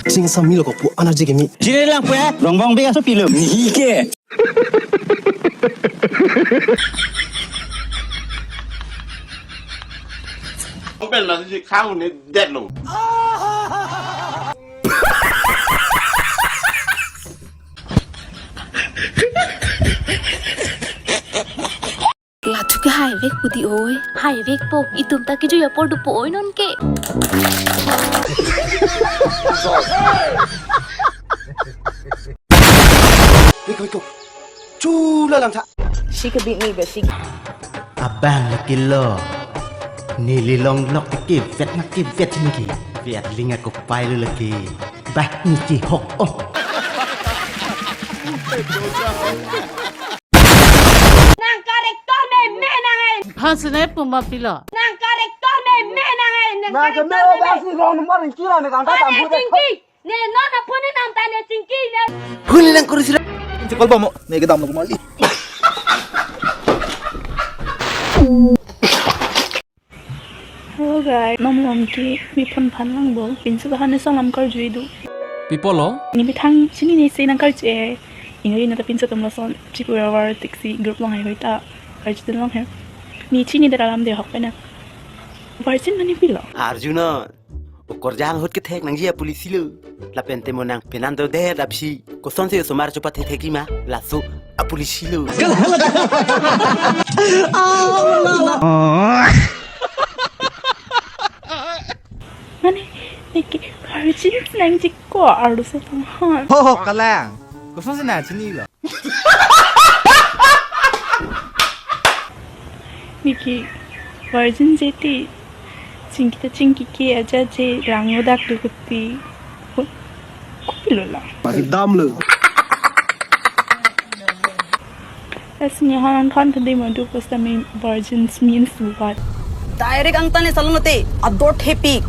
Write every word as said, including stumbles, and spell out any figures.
Ching sami lo ko pu energy ke mi. Jire lang pu ya, rongbong bega so pilum. Ni ke. Open masih kau ni dead lo. Latum ke haivek pu di oi, haivekpo, itum ta kejui apor dopo oi non ke. Iko, iko. Chula lang tha. Si ke bini ba si. Abang laki lo. Neli long lok ke vet nak ke vet ni ke. Vet linga ko pai lo laki. Bah ni ke hok oh. Nang character meme nang ai. Phan sene puma pilo. Nang character meme nang ai. Nang character meme. Nang keme oba si wrong number ni kira ni kang ta. Ane tambu de. Chingki. Ne non apun ne nam ta ne chingki ne. Huli nang kuri sira. Chikol bomo. Ne ke dam lo kumali. Hello guys, nom lom ke mi phan phan lang bo. Pinso bahan ne song lam karjui do. People lo? Ni methang chinine si nang karjui. Ingo ina ta pinso atum lason Tripura War Taxi group long hai hoi ta karjui long hai. Ni chini dera lam de hok pena. Virgin mane pilo. Arjuna, okorjang hut kethek nangji a police lo. Lapen temo nang penan do der dapsi. Kosonsi osomar chopathe thekji ma, laso a police lo. Mane, neke virgin nangji ko arlo so tang han. Ho, ho, kalang. Kosonsi nang chinilo. Neke virgin je te chingki ta chingki ke aja je rang odak tu kuti. Ko-, kopilo la. Pasi dam lo. As ni halang khan tadi madu pasta me virgins means what? Direct ang tane salon te ador thepi.